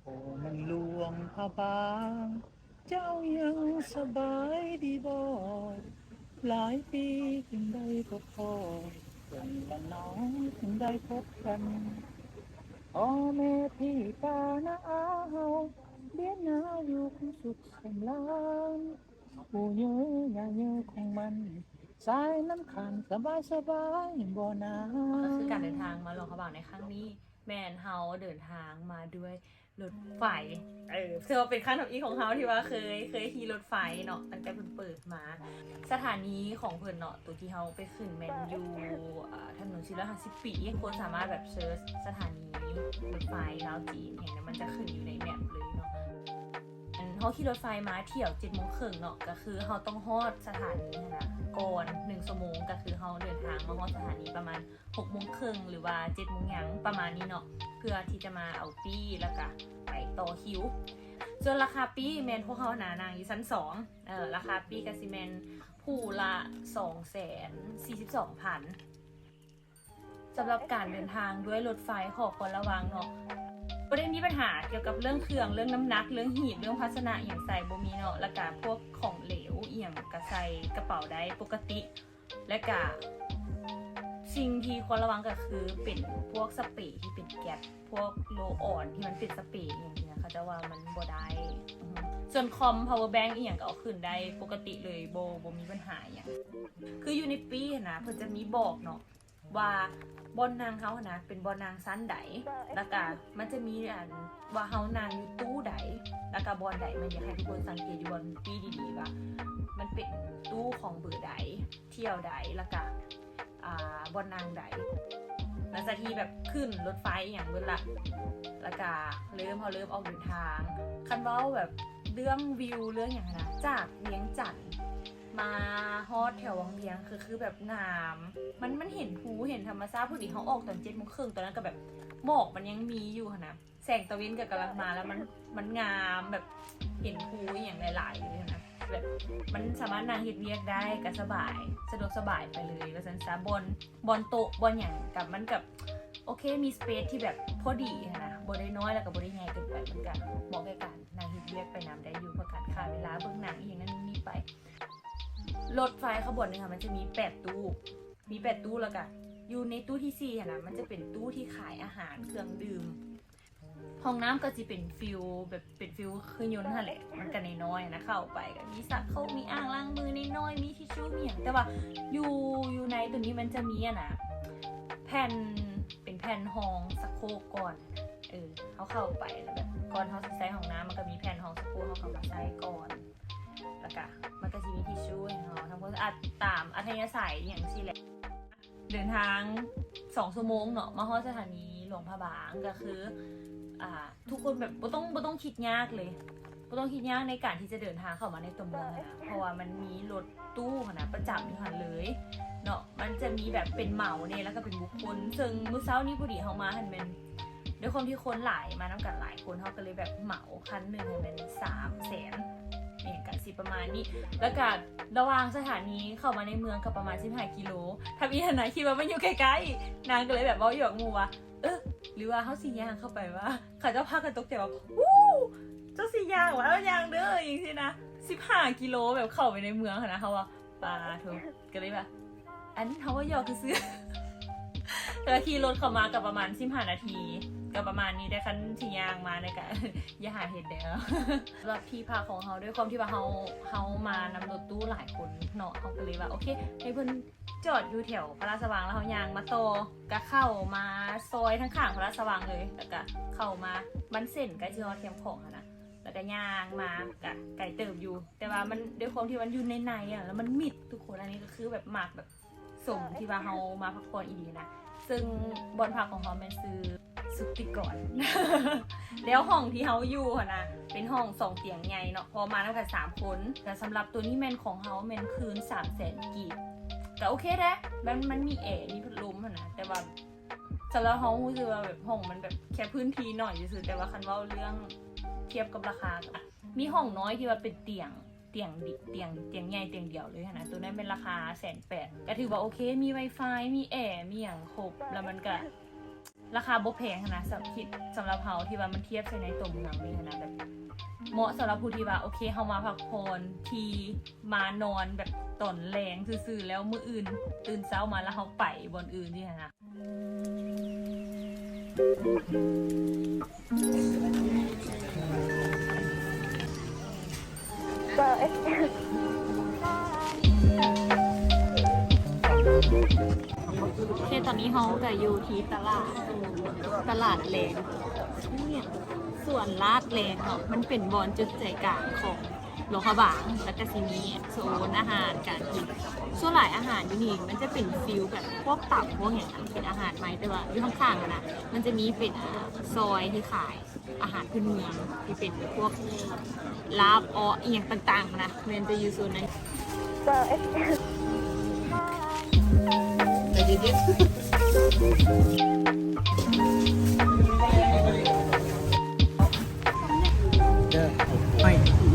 ໂອ້ ແມ່ນຫຼວງພະບາງ ເຈົ້າຍັງສະບາຍດີບໍ່? ຫຼາຍປີຈຶ່ງໄດ້ພົບພໍ້ ເພິ່ນລະນ້ອງຈຶ່ງໄດ້ພົບກັນ ພໍ່ແມ່ພີ່ປ້ານ້າອາເຮົາ ວຽນໜ້າຢູ່ຄວາມສຸກສຳລານ ປູ່ເຍີຍ່າເຍີຂອງມັນ ສາຍນ້ຳຂານສະບາຍໆ ບໍ່ນາ. ກໍຄືການເດີນທາງມາຫຼວງພະບາງໃນຄັ້ງນີ້ ແມ່ນເຮົາເດີນທາງມາດ້ວຍລົດໄຟ ເອີ ຖືວ່າເປັນຄັ້ງທຳອິດຂອງເຮົາທີ່ວ່າເຄີຍ ເຄີຍຂີ່ລົດໄຟເນາະ ຕັ້ງແຕ່ເພິ່ນເປີດມາ. ສະຖານີຂອງເພິ່ນເນາະ ໂຕທີ່ເຮົາໄປຂຶ້ນແມ່ນຢູ່ ເອີ ຖະໜົນສີ່ຮ້ອຍຫ້າສິບປີ ຄົນສາມາດແບບເສີດສະຖານີລົດໄຟລາວຈີນຫຍັງ ມັນຈະຂຶ້ນຢູ່ໃນແມັບເລີຍເນາະ. ອັນ ເຮົາຂີ່ລົດໄຟມາທ່ຽວເຈັດໂມງເຄິ່ງເນາະ ກໍຄືເຮົາຕ້ອງຮອດສະຖານີຫັ້ນນະ ກ່ອນໜຶ່ງຊົ່ວໂມງ ກໍຄືເຮົາເດີນທາງມາຮອດສະຖານີປະມານຫົກໂມງເຄິ່ງ ຫຼືວ່າເຈັດໂມງຫຍັງປະມານນີ້ເນາະ ເພື່ອທີ່ຈະມາເອົາປີ້ ແລ້ວກະໄປຕໍ່ຄິວ. ສ່ວນລາຄາປີ້ແມ່ນພວກເຮົາຫັ້ນນະນັ່ງຢູ່ຊັ້ນສອງ ເອີ ລາຄາປີ້ກໍຊິແມ່ນຜູ້ລະສອງແສນສີ່ສິບສອງພັນ. ສຳລັບການເດີນທາງດ້ວຍລົດໄຟ ຂໍຄວນລະວັງເນາະ ບໍ່ໄດ້ມີບັນຫາກ່ຽວກັບເລື່ອງເຄື່ອງ ເລື່ອງນ້ຳໜັກ ເລື່ອງຫີບ ເລື່ອງພາຊະນະອີ່ຫຍັງໃສ່ ບໍ່ມີເນາະ ແລ້ວກະພວກຂອງເຫຼວອີ່ຫຍັງກະໃສ່ກະເປົາໄດ້ປົກກະຕິ ແລະກະສິ່ງທີ່ຄວນລະວັງກໍຄືເປັນພວກສະເປທີ່ເປັນແກັສ ພວກໂລອອນທີ່ມັນເປັນສະເປອີ່ຫຍັງຊີ້ນະ ເຂົາເຈົ້າວ່າມັນບໍ່ໄດ້. ສ່ວນຄອມ ພາວເວີແບັງອີ່ຫຍັງກໍເອົາຂຶ້ນໄດ້ປົກກະຕິເລີຍ ບໍ່ ບໍ່ມີບັນຫາອີ່ຫຍັງ. ຄືຢູ່ໃນປີ້ຫັ້ນນະ ເພິ່ນຈະມີບອກເນາະ ວ່າບ່ອນນັ່ງເຮົາຫັ້ນນະ ເປັນບ່ອນນັ່ງຊັ້ນໃດ ແລ້ວກະມັນຈະມີອັນວ່າເຮົານັ່ງຢູ່ຕູ້ໃດ ແລ້ວກະບ່ອນໃດ. ມັນຢາກໃຫ້ທຸກຄົນສັງເກດຢູ່ບ່ອນປີ້ດີໆ ວ່າມັນເປັນຕູ້ຂອງເບີໃດ ທ່ຽວໃດ ແລ້ວກະ ອ່າ ບ່ອນນັ່ງໃດ. ຫຼັງຈາກທີ່ແບບຂຶ້ນລົດໄຟອີ່ຫຍັງເບິດລະ ແລ້ວກະເລີ່ມ ເຮົາເລີ່ມອອກເດີນທາງ. ຄັນເວົ້າແບບເລື່ອງວິວເລື່ອງຫຍັງຫັ້ນນະ ຈາກວຽງຈັນ ມາຮອດແຖວວັງວຽງ ຄື ຄືແບບງາມ ມັນ ມັນເຫັນພູເຫັນທຳມະຊາດ. ພໍດີເຮົາອອກຕອນເຈັດໂມງເຄິ່ງ ຕອນນັ້ນກໍແບບໝອກມັນຍັງມີຢູ່ຫັ້ນນະ ແສງຕາເວັນກໍກຳລັງມາ ແລ້ວມັນ ມັນງາມ ແບບເຫັນພູອີ່ຫຍັງຫຼາຍໆເລີຍຫັ້ນນະ ແບບມັນສາມາດນັ່ງເຮັດວຽກໄດ້ ກໍສະບາຍ ສະດວກສະບາຍໄປເລີຍວ່າຊັ້ນຊະ. ບ່ອນ ບ່ອນໂຕະ ບ່ອນຫຍັງກໍ ມັນກໍໂອເຄ ມີສະເປສທີ່ແບບພໍດີຫັ້ນນະ ບໍ່ໄດ້ນ້ອຍ ແລ້ວກໍບໍ່ໄດ້ໃຫຍ່ເກີນໄປ ມັນກໍເໝາະແກ່ການນັ່ງເຮັດວຽກໄປນຳໄດ້ຢູ່ ເພື່ອການຂ້າເວລາເບິ່ງໜັງອີ່ຫຍັງນັ້ນນີ້ໄປ. ລົດໄຟຂະບວນໜຶ່ງຫັ້ນ ມັນຈະມີແປດຕູ້ ມີແປດຕູ້ ແລ້ວກະຢູ່ໃນຕູ້ທີສີ່ຫັ້ນນະ ມັນຈະເປັນຕູ້ທີ່ຂາຍອາຫານເຄື່ອງດື່ມ. ຫ້ອງນ້ຳກໍຊິເປັນຟີລແບບ ເປັນຟີລເຄື່ອງຍົນຫັ້ນແຫຼະ ມັນກະນ້ອຍໆນະ ເຂົ້າໄປກໍມີຊັກໂຄກ ມີອ່າງລ້າງມືນ້ອຍໆ ມີທິຊຊູ ມີຫຍັງ. ແຕ່ວ່າຢູ່ ຢູ່ໃນໂຕນີ້ມັນຈະມີອັນນະ ແຜ່ນ ເປັນແຜ່ນຮອງຊັກໂຄກກ່ອນ ເອີ ເຮົາເຂົ້າໄປແລ້ວແບບ ກ່ອນເຮົາຊິໃຊ້ຫ້ອງນ້ຳ ມັນກໍມີແຜ່ນຮອງຊັກໂຄກ ເຮົາກໍມາໃຊ້ກ່ອນ. ແລ້ວກະມັນກະຊິມີທິຊຊູໃຫ້ເຮົາທຳຄວາມສະອາດຕາມອັດທະຍາໄສອີ່ຫຍັງຊີ້ແຫຼະ. ເດີນທາງສອງຊົ່ວໂມງເນາະ ມາຮອດສະຖານີຫຼວງພະບາງ ກະຄື ອ່າ ທຸກຄົນແບບບໍ່ຕ້ອງ ບໍ່ຕ້ອງຄິດຍາກເລີຍ ບໍ່ຕ້ອງຄິດຍາກໃນການທີ່ຈະເດີນທາງເຂົ້າມາໃນຕົວເມືອງຫັ້ນນະ ເພາະວ່າມັນມີລົດຕູ້ຫັ້ນນະ ປະຈຳຢູ່ຫັ້ນເລີຍເນາະ. ມັນຈະມີແບບເປັນເໝົາແດ່ ແລ້ວກໍເປັນບຸກຄົນ ເຊິ່ງມື້ເຊົ້ານີ້ພໍດີເຮົາມາຫັ້ນແມ່ນ ດ້ວຍຄວາມທີ່ຄົນຫຼາຍ ມານຳກັນຫຼາຍຄົນ ເຮົາກໍເລີຍແບບເໝົາຄັນໜຶ່ງໃຫ້ແມ່ນສາມແສນ ອີ່ຫຍັງກະຊິປະມານນີ້. ແລ້ວກະລະຫວ່າງສະຖານີເຂົ້າມາໃນເມືອງກໍປະມານສິບຫ້າກິໂລ. ທຳອິດຫັ້ນນະ ຄິດວ່າມັນຢູ່ໃກ້ໆ ນາງກໍເລີຍແບບເວົ້າຢູ່ກັບໝູ່ວ່າ ເອີ ຫຼືວ່າເຮົາຊິຍ່າງເຂົ້າໄປວະ? ເຂົາເຈົ້າພາກັນຕົກໃຈວ່າ ອູ້ ເຈົ້າຊິຍ່າງວະ? ເອົາຍ່າງເດີ ຈັ່ງຊີ້ນະ. ສິບຫ້າກິໂລ ແບບເຂົ້າໄປໃນເມືອງຫັ້ນນະ ເຮົາວ່າ ປາໂທ ກໍເລີຍວ່າ ອັນ ເຮົາເວົ້າຢອກຊື່ໆ ແຕ່ວ່າຂີ່ລົດເຂົ້າມາກໍປະມານສິບຫ້ານາທີ ກໍປະມານນີ້ແຫຼະ. ຄັນຊິຍ່າງມານີ້ກໍຢ່າຫາເຮັດເດີ້. ສຳລັບທີ່ພັກຂອງເຮົາ ດ້ວຍຄວາມທີ່ວ່າເຮົາ ເຮົາມານຳລົດຕູ້ຫຼາຍຄົນເນາະ ເຮົາກໍເລີຍວ່າ ໂອເຄ ໃຫ້ເພິ່ນຈອດຢູ່ແຖວພະລາຊະວັງ ແລ້ວເຮົາຍ່າງມາຕໍ່ ກະເຂົ້າມາຊອຍທາງຂ້າງພະລາຊະວັງເລີຍ ແລ້ວກະເຂົ້າມາບ້ານເສັ້ນ ໃກ້ຊິຮອດແຄມຂອງຫັ້ນນະ ແລ້ວກະຍ່າງມາ ກະໄກເຕີບຢູ່ ແຕ່ວ່າມັນ ດ້ວຍຄວາມທີ່ມັນຢູ່ໃນໆອະ ແລ້ວມັນມິດທຸກຄົນ. ອັນນີ້ກໍຄືແບບມັກແບບສົມທີ່ວ່າເຮົາມາພັກຜ່ອນອີ່ຫຼີນະ. ເຊິ່ງບ່ອນພັກຂອງເຮົາແມ່ນຊື່ສຸດຕິກອນ ແລ້ວຫ້ອງທີ່ເຮົາຢູ່ຫັ້ນນະ ເປັນຫ້ອງສອງຕຽງໃຫຍ່ເນາະ ເພາະວ່າມານຳກັນສາມຄົນ. ແຕ່ສຳລັບໂຕນີ້ແມ່ນຂອງເຮົາແມ່ນຄືນສາມແສນກີບ ກໍໂອເຄແຫຼະ ມັນ ມັນມີແອ ມີພັດລົມຫັ້ນນະ ແຕ່ວ່າ ສຳລັບເຮົາຮູ້ສຶກວ່າແບບຫ້ອງມັນແບບແຄ່ພື້ນທີ່ໜ້ອຍຊື່ໆ ແຕ່ວ່າຄັນເວົ້າເລື່ອງທຽບກັບລາຄາ ມີຫ້ອງນ້ອຍທີ່ວ່າເປັນຕຽງ ຕຽງດິ ຕຽງ ຕຽງໃຫຍ່ຕຽງດຽວເລີຍຫັ້ນນະ ໂຕນັ້ນແມ່ນລາຄາແສນແປດ ກໍຖືວ່າໂອເຄ ມີໄວຟາຍ ມີແອ ມີຫຍັງຄົບ ແລ້ວມັນກະ ລາຄາບໍ່ແພງຫັ້ນນະ ສຳ ຄິດສຳລັບເຮົາທີ່ວ່າມັນທຽບໃສ່ໃນຕົວເມືອງນີ້ຫັ້ນນະ ແບບເໝາະສຳລັບຜູ້ທີ່ວ່າ ໂອເຄ ເຮົາມາພັກຜ່ອນ ທີ່ມານອນແບບຕອນແລງຊື່ໆ ແລ້ວມື້ອື່ນຕື່ນເຊົ້າມາແລ້ວເຮົາໄປບ່ອນອື່ນຊີ້ຫັ້ນນະ. ໂອເຄ ຕອນນີ້ເຮົາກະຢູ່ທີ່ຕະຫຼາດ ຕະຫຼາດແລງ ສວນລາດແລງເນາະ ມັນເປັນບ່ອນຈຸດໃຈກາງຂອງຫຼວງພະບາງ ແລ້ວກະຊິມີໂຊນອາຫານການກິນ ສ່ວນຫຼາຍອາຫານຢູ່ນີ້ມັນຈະເປັນຟີລແບບພວກຕຳພວກຫຍັງ ເປັນອາຫານໄທ ແຕ່ວ່າຢູ່ຂ້າງໆຫັ້ນນະ ມັນຈະມີເປັນ ອາ ຊອຍທີ່ຂາຍ ອາຫານພື້ນເມືອງທີ່ເປັນພວກລາບ ເອາະ ອີ່ຫຍັງຕ່າງໆຫັ້ນນະ ແມ່ນຈະຢູ່ໂຊນນັ້ນ. ໃຫ້